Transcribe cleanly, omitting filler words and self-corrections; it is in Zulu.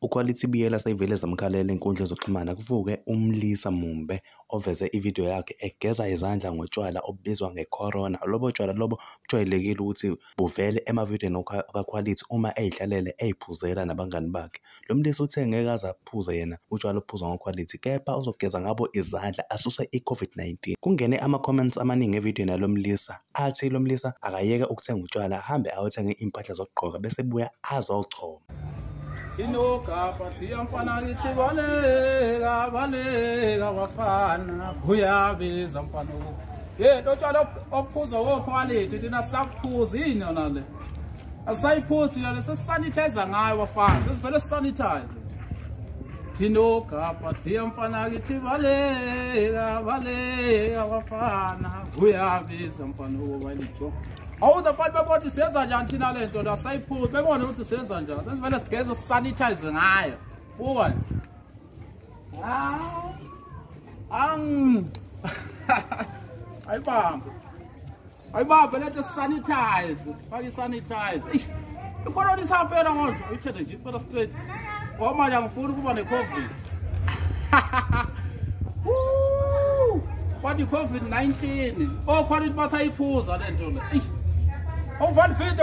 UQuality Biyela seyivele zamkhalela iy'nkundla zokuxhumana kuvuke umlisa Mumbe oveze ividiyo yakhe egeza izandla ngotshwala obubizwa nge-Corona. Lobo tshwala lobo bujwayelekile ukuthi buvele emavidiyweni kaQuality uma ey'hlalele ey'phuzela nabangani bakhe. Lo mlisa uthe ngeke aze aphuze yena utshwala obuphuzwa ngoQuality, kepha uzogeza ngabo izandla asuse i-COVID-19. Kungene ama-comments amaningi evidiyweni yalo mlisa athi lo mlisa akayeke ukuthenga utshwala, ahambe ayothenga iy'mpahla zokugqoka bese ebuya azochoma. Thinogabha thiya mfana ngithi baleka baleka bafana kuyabiza mfana. Ye lo tshwala ophuza woQuality thina saphuza yini yona le, asayiphuzi thina le, sesisanitize ngayo bafana, sesivele sanitize. Thinogabha thiya mfana ngithi baleka baleka bafana kuyabiza mfana ukuba. Awuze mfana bebothi siyenza njani thina le nto, asayiphuzi bebone ukuthi siyenza njani, sesivele sigeze sanitize ngayo. Buka ayibambe ayibambe lento, sanitize, sifake i-sanitize. Eish, ikhona isampela ngodwa uyithethe nje impela straight ngoba manje angifuni ukuba ne-COVID. Kwathi i-COVID-19 oQuality basayiphuza le nto le. Eish, awuvali video.